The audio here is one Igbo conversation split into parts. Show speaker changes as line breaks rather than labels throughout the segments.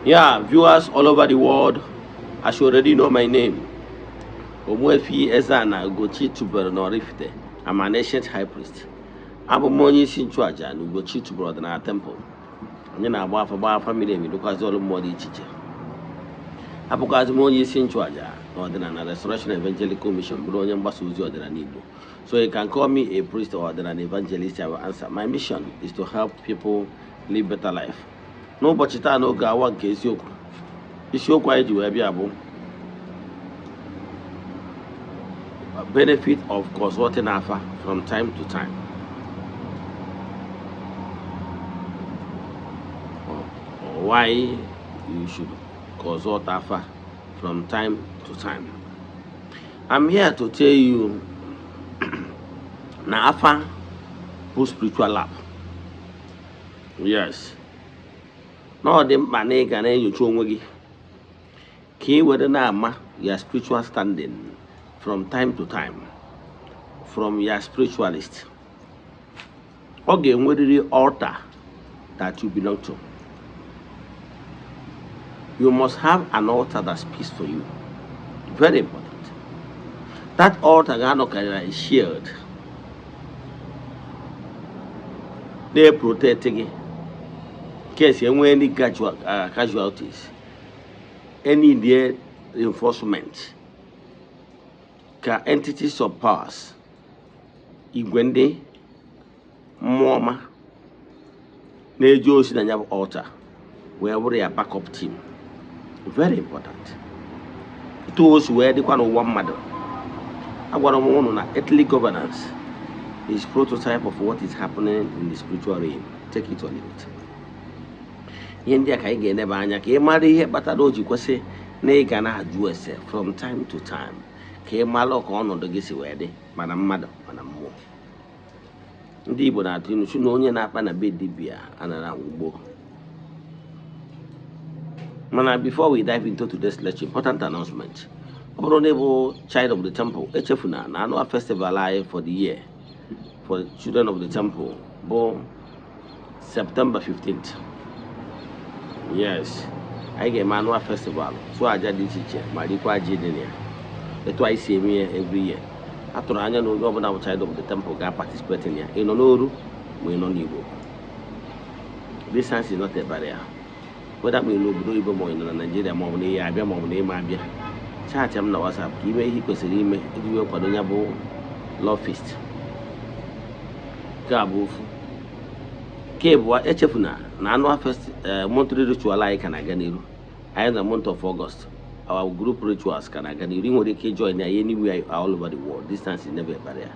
Yeah, viewers all over the world, as you already know my name, Ogbuefi Eze-Ana Ugochi tubelu n'Oraifite. I'm an ancient high priest. Abụ m onye isi nchụaja na Ugochi tubelu ọdịnala temple. Anyị na-agba afa, gba afa miri emi, rụkwazi ọrụ mmụọ dị iche iche. Abụkwazị m onye isi nchụaja na ọdịnala Restoration Evangelical Mission, bụrụ onye mgbasa ozi ọdịnala Igbo. So you can call me a priest or ọdịnala evangelist, I will answer. My mission is to help people live better life. N'ụbọchị taa, n'oge awa nke isiokwu, isiokwu anyị ji wee bịa bụ benefit of consulting afa from time to time, or why you should consult afa from time to time. I'm here to tell you na afa bụ spiritual lab. Yes, na ọ dị mkpa na ị ga na-enyocha onwe gị ka ị were na-ama your spiritual standing from time to time from your spiritualist. Ọ ga-enwerịrị altar that you belong to. You must have an altar that speaks for you. Very important. That altar ga-anọkarị a shield na-eprotect gị in case enwee any casualties, any there reinforcement ka entities of powers, igwe ndị mmụọ ọma na-eje ozi na ya bụ altar wee bụrụ ya backup team. Very important. Etu o si wee dịkwa n'ụwa mmadụ, agwara m ụnụ na earthly governance is prototype of what is happening in the spiritual realm. Take it or leave it. Ihe ndị a ka anyị ga-eneba anya ka ị mara ihe kpatara o ji kwesị na ị ga na-ajụ ese from time to time, ka ị mara ka ọnọdụ gị si wee dị, mana mmadụ mana mmụọ. Ndị Igbo na-atụ ilu sị na onye na-akpa na be dibịa anara ugbo. Mana before we dive into today's lecture, important announcement. Ọ bụrụ na ị bụ child of the temple, echefuna na annual festival anyị for the year for the children of the temple bụ September 15th. Yes, anyị ga-eme annual festival, chụọ aja dị iche iche ma rikwa ji dị na ya, etu anyị si eme ya every year. A tụrụ anya na onye ọbụla bụ child of the temple ga-participate in ya. Ị nọ n'oru ma ị nọ n'Igbo, distance is not a barrier. Whether ma ị n'obodo oyibo ma ị nọ na Naịjirịa, ma ọ bụ na ị abịa ma ọ bụ na ịma abịa, chat m na WhatsApp ka ime ihe ị kwesịrị ime iji wee kwado ya bụ love feast. Nke a bụ ofu. Nke abụọ, echefuna na annual first monthly ritual anyị ka na-aga n'iru. Anyị na month of August, our group rituals ka na-aga n'iru. Ị nwere ike join ya anywhere all over the world. Distance is never a barrier.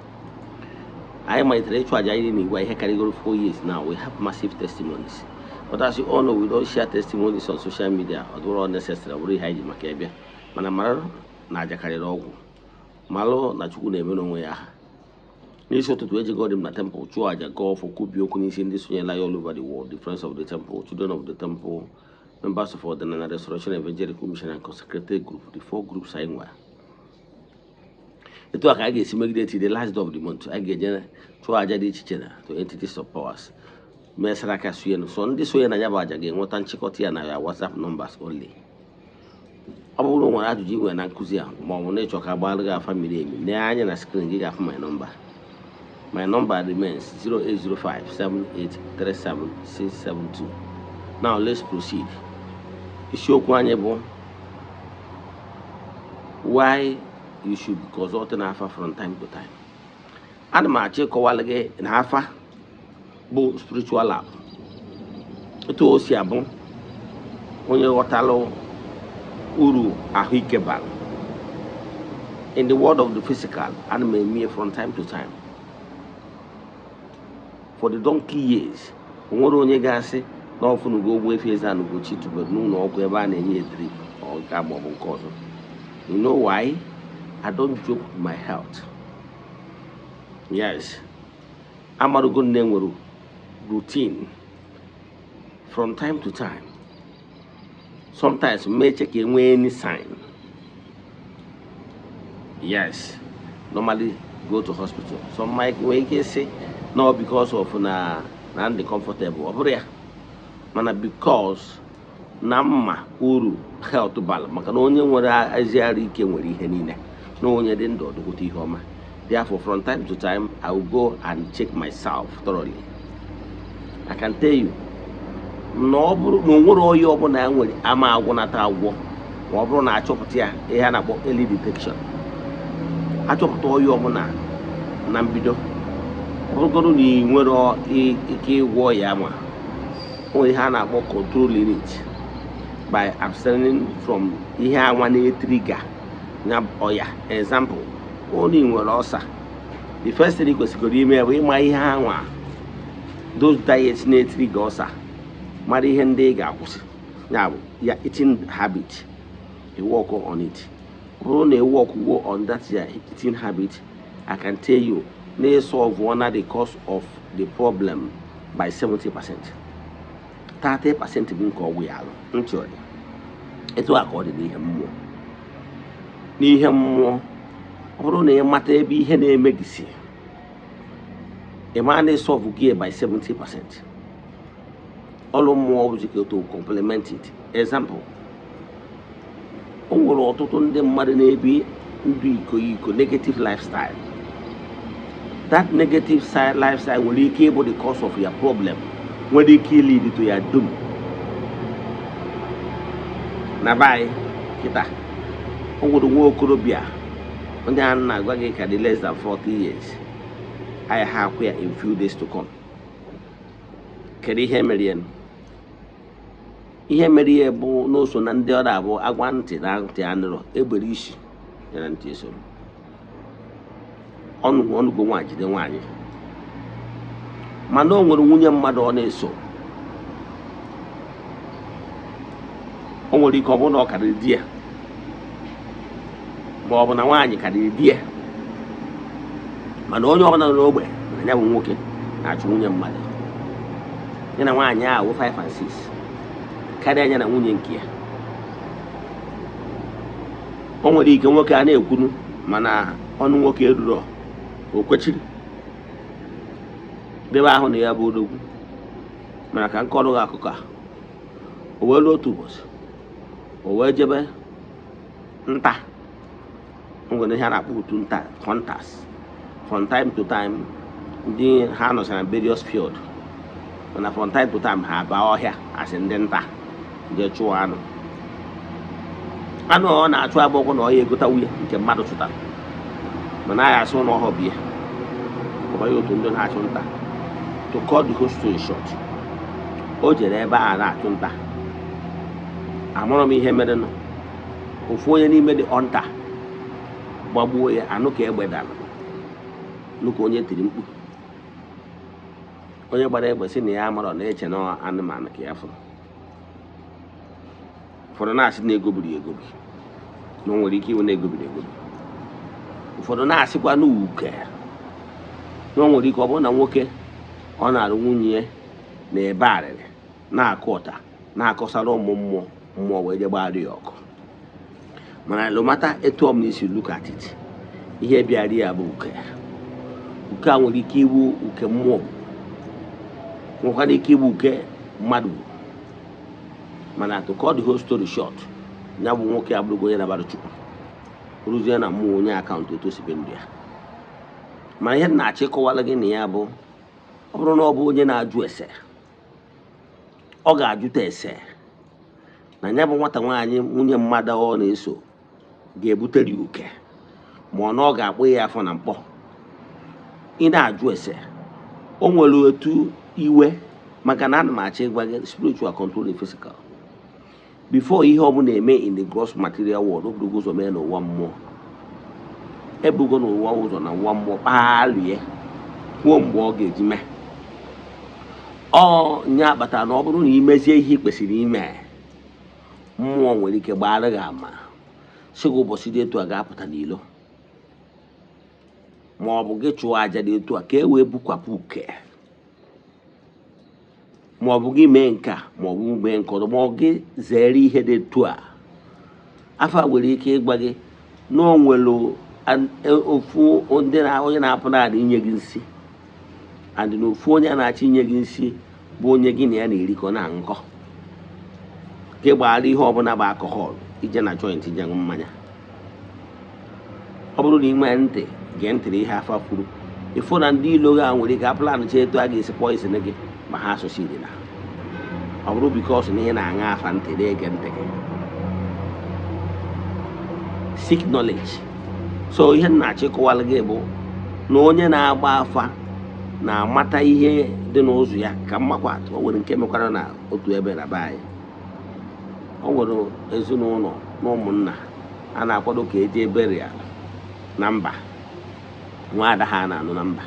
Anyị malitere ịchụ aja anyị n'igwe ihe karịgoro 4 years now. We have massive testimonies, but as you all know, we don't share testimonies on social media. Ọ dịrọ necessary, ọ bụrụ ihe anyị ji maka ebe. Mana mara na aja karịrị ọgwụ, malụ na Chukwu na-emere onwe ya aha. N'isi ụtụtụ, ejego m na temple chụọ aja, gaa ọfọ, kwubie okwu n'isi ndị sonyela ya all over the world, the friends of the temple, children of the temple, members of Ọdịnala Restoration Evangelical Mission and consecrated group, the four groups anyị nwere. Etu a ka anyị ga-esi megide till the last day of the month. Anyị ga-eje chụọ aja dị iche iche na to entities of powers, mesara aka sonye. So ndị sonye na ya bụ aja ga-enweta nchịkọta ya na ya WhatsApp numbers only. Ọ bụrụ na o nwere ajụjụ ị nwere na nkụzi a, ma ọ bụ na ịchọ ka agbara gị afa miri emi, lee anya na screen gị, ga-afụ my number. My number remains 08057837672. Now let's proceed. Isiokwu anyị bụ why you should be consulting afa from time to time. Ana m achọ ịkọwara gị na afa bụ spiritual lab. Etu o si abụ onye ghọtalụ uru ahụike bara in the world of the physical, ana m eme from time to time for the donkey years. O nwere onye ga-asị na ọfụnugo Ogbuefi Eze-Ana Ugochi tubelu n'ụlọ ọgwụ ebe a na-enye ya drip ọ nke a maọbụ nke ọzọ. You know why? I don't joke with my health. Yes, amarugo nne nwere routine from time to time. Sometimes meche ka enwee any sign, yes, normally go to hospital. Some might nwee ike sị no, because of na ndị comfortable. Ọ bụrụ ya, mana because Na mma uru health bara, maka na onye nwere ezi arụ ike nwere ihe niile, na onye dị ndụ ọdụkwute ihe ọma. Therefore, from time to time, I will go and check myself thoroughly. I can tell you na ọ bụrụ na o nwere onye ọbụla ya nwere ama agwụnata agwọ, ma ọ bụrụ na achọpụta ya, ihe a na-akpọ early detection, achọpụta onye ọbụla na mbido, ọ bụrụgodu na ị nwere ike ịgwọ ya, ma o nwere ihe a na-akpọ controlling it by abstaining from ihe anwa na-etrigger ya ọya. Example, onye nwere ulcer, the first thing ị kwesịrị ime bụ ịma ihe anwa, those diets na-etrigger ulcer, mara ihe ndị ị ga-akwụsị, ya bụ ya eating habit. You work on it. Ọ bụrụ na ị work go on that your eating habit, I can tell you na ị solve one the cause of the problem by 70%. 30% bụ nke ọgwụ ya alụ ntị. Ọ dị etu a ka ọ dị n'ihe mmụọ. N'ihe mmụọ, ọ bụrụ na ị mata ebe ihe na-eme gị si, ị ma na solve gị by 70%. Ọrụ mmụọ bụzi ka to complement it. Example, o nwere ọtụtụ ndị mmadụ na-ebi ndụ iko iko, negative lifestyle. That negative side lifestyle nwere ike ịbụ the cause of your problem, nwere ike lead to your doom. Na be anyị kịta, o nwere nwa okorobịa, onye a na-agwa gị ka dị less than 40 years, anyị ha akwụ ya in few days to come. Kedu ihe mere ya? Ihe mere ya bụ n'oso na ndị ọ na-abụ agwa ntị na ntị anụrọ, egbere isi ya na ntị esoro ọnụ ọnụgo nwaanyị jide nwaanyị. Mana o nwere nwunye mmadụ ọ na-eso. O nwere ike ọ bụrụ na ọ karịrị di ya, ma ọ bụ na nwaanyị karịrị di ya, mana onye ọbụla nọ n'ogbe na ya bụ nwoke na-achụ nwunye mmadụ. Ya na nwaanyị ahụ 5 and 6 karịa ya na nwunye nke ya. O nwere ike nwoke a na-ekwuru, mana ọnụ nwoke eruro. O kwechiri debe ahụ na ya bụ odogwu. Mana ka nkọrọ gị akụkọ a, o wee ruo otu ụbọchị, o wee jebe nta. O nwere ihe a na-akpọ otu nta, hunters. From time to time, ndị ha nọcha na various field, mana from time to time ha baa ọhịa asị ndị nta jee chụọ anụ. Anụ ọ na-achụ agbọghọ na ọ ya egota nwunye nke mmadụ chụtara, mana a ya asị na ọhọ bie ọbanye otu ndị na-achụ nta. To cut the whole story short, o jere ebe a na-achụ nta. Amụrụ m ihe mere nụ, ofu onye n'ime dị hunter gbagbuo ya. Anụ ka egbe dara, nụ ka onye tiri mkpu. Onye gbara egbe sị na ya amarọ, na-eche na anụmanụ ka ya fụrụ. Ụfọdụ na-asị na egobiri egobi, na o nwere ike iwe na egobiri egobi. Ụfọdụ na-asịkwa n'uke, na o nwere ike ọ bụrụ na nwoke ọ na-arụ nwunye ya na-ebe arịrị, na-akụ ụta, na-akọsara ụmụ mmụọ, mmụọ wee je gbara ya ọkụ. Mana no matter etu ọbụla isi look at it, ihe bịara ya bụ uke. Uke a nwere ike iwu uke mmụọ, nwekwara ike igbu uke mmadụ. Mana to cut the whole story short, ya bụ nwoke abụrụgo onye nabara Chukwu, rụzie na mmụọ onye akaụntụ etu o si be ndụ ya. Mana ihe m na-achọ ịkọwara gị na ya bụ, ọ bụrụ na ọ bụ onye na-ajụ ese, ọ ga-ajụta ese na ya bụ nwata nwaanyị nwunye mmadụ ọ na-eso ga-ebutere ya uke, ma ọ na ọ ga-akpụ ya afọ na mkpọ. Ị na-ajụ ese, o nwere otu iwe, maka na ana m achọ ịgwa gị, spiritual control the physical. Before ihe ọbụla eme in the gross material world, o burugo ụzọ mee n'ụwa mmụọ. Ebugo n'ụwa ụzọ na ụwa mmụọ kpalie kwuo mgbe ọ ga-eji mee. Ọ nya kpatara na ọ bụrụ na imezie ihe ị kwesịrị ime, mmụọ nwere ike gbara gị ama, sị gị ụbọchị dị etu a ga-apụta n'ilo, ma ọ bụ gị chụọ aja dị etu a ka e wee bukwapụ uke, ma ọ bụ gị mee nke a, ma ọ bụ mee nke ọzọ, ma ọ gị zere ihe dị etu a. Afọ a nwere ike ịgwa gị na o nwere ofu ndị na onye na-apụ naanị inye gị nsị, and na ofu onye a na-achọ inye gị nsị bụ onye gị na ya na-erikọ na nkọ. Ka ị gbaghara ihe ọbụla bụ alcohol, ije na joint, ije ṅụ mmanya. Ọ bụrụ na ị nwee ntị, gee ntị na ihe afa kwuru, ịfụ na ndị ilo gị a nwere ike aplan che etu a ga-esi poison gị, ma ha succeed na ọ bụrụ because na ị na-aṅa afa ntị, na-ege ntị gị. Seek knowledge. So ihe m na-achọ ịkọwara gị bụ na onye na-agba afa na-amata ihe dị n'ụzọ ya. Ka mmakwa atụ, o nwere nke mekwara na otu ebe na be anyị. O nwere ezinụlọ na ụmụnna a na-akwado ka eje burial na mba, nwa ada ha na-anụ na mba.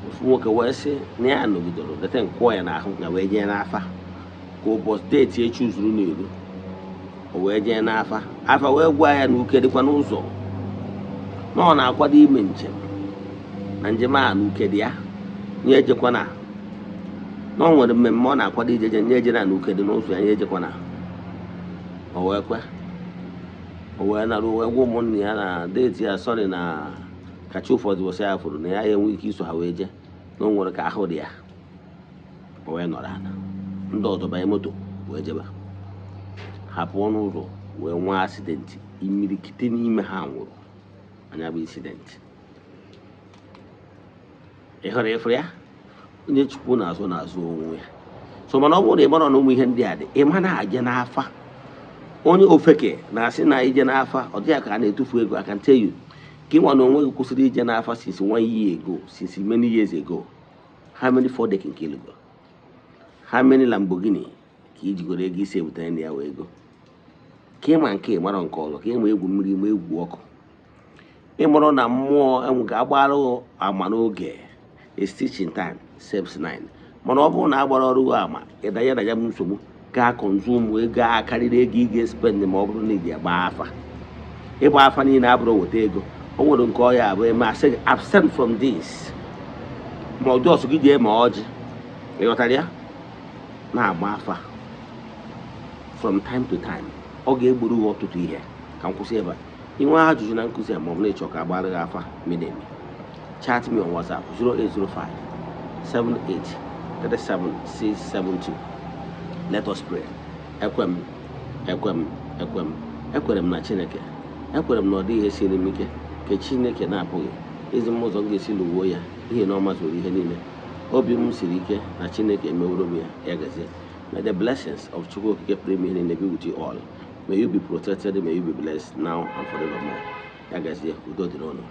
Ofu nwoke wee sị na ya nọgidere dete nkwụọ ya n'ahụ ya, wee jee n'afa ka ụbọchị date echuzuru n'elu. O wee jee n'afa, afa wee gwa ya na uke dịkwa n'ụzọ, na ọ na-akwado ime njem, na njem a na uke dị ya, nye ejekwana, na ọ nwere mmemme ọ na-akwado ijeje, nye ejena, na uke dị n'ụzọ ya, nye ejekwana. O wee kwe, o wee nara, wee gwa ụmụnne ya na date ya, sorry, na kacha ụfọdụ ụbọchị ya fụrụ na ya enwe ike iso ha wee jee, na o nwere ka ahụ dị ya. O wee nọrọ ala, ndị ọzọ banye moto wee jebe. Ha pụọ n'ụzọ wee nwee accident, imirikiti n'ime ha nwụrụ. Anya bụ incident ị hụrụ ịfụrụ ya, onye Chukwu na-azụ na-azụ onwe ya. So mana ọ bụrụ na ị mara na ụmụ ihe ndị a dị, ị ma na-aje n'afa. Onye ofeke na-asị na ije n'afa ọ dịghị ka a na-etufu ego. I can tell you, ka ịnwa na onwe gị kwụsịrị ije n'afa since one year ago, since many years ago, how many 4 deck nke ilugo? How many Lamborghini ka ijigoro ego isi ebutere na ya wee ego? Ka ịma nke ịmara nke ọzọ, ka ịma egwu mmiri, ma egwu ọkụ, ịmụrụ na mmụọ enwe ga-agbara ama n'oge. A stitch in time saves nine. Mana ọ bụrụ na agbara ọrụ ama, ịdanye danya m nsogbu, ga consume ego a karịrị ego ị ga-espend ma ọ bụrụ na ị ga-agba afa. Ịgba afa niile abụrụ weta ego. O nwere nke ọya abụ eme, asị gị absent from this, ma ọ jọs gị jee ma ọjị. Ịghọtara ya? Na-agba afa from time to time, ọ ga-egburu gị ọtụtụ ihe. Ka m kwụsị ebe a. Inwe ajụjụ na nkụzi a, ma ọ bụ na ịchọ ka agbara gị afa miri emi, chat me on WhatsApp 0805 78 37 672. Let us pray. Ekwe m, ekwe m, ekwe m, ekwere m na Chineke. Ekwere m na ọ dịghị ihe siri m ike nke Chineke na-apụghị izi m ụzọ m ga-esi lụwuo ya, n'ihi na ọ mazuru ihe niile. Obi m siri ike na Chineke emeworo m ya. Ya gazie. May the blessings of Chukwu Okike pụrụ ime ihe niile be with you all. May you be protected, may you be blessed now and forevermore. Ya gazie, udo dịrị ụnụ.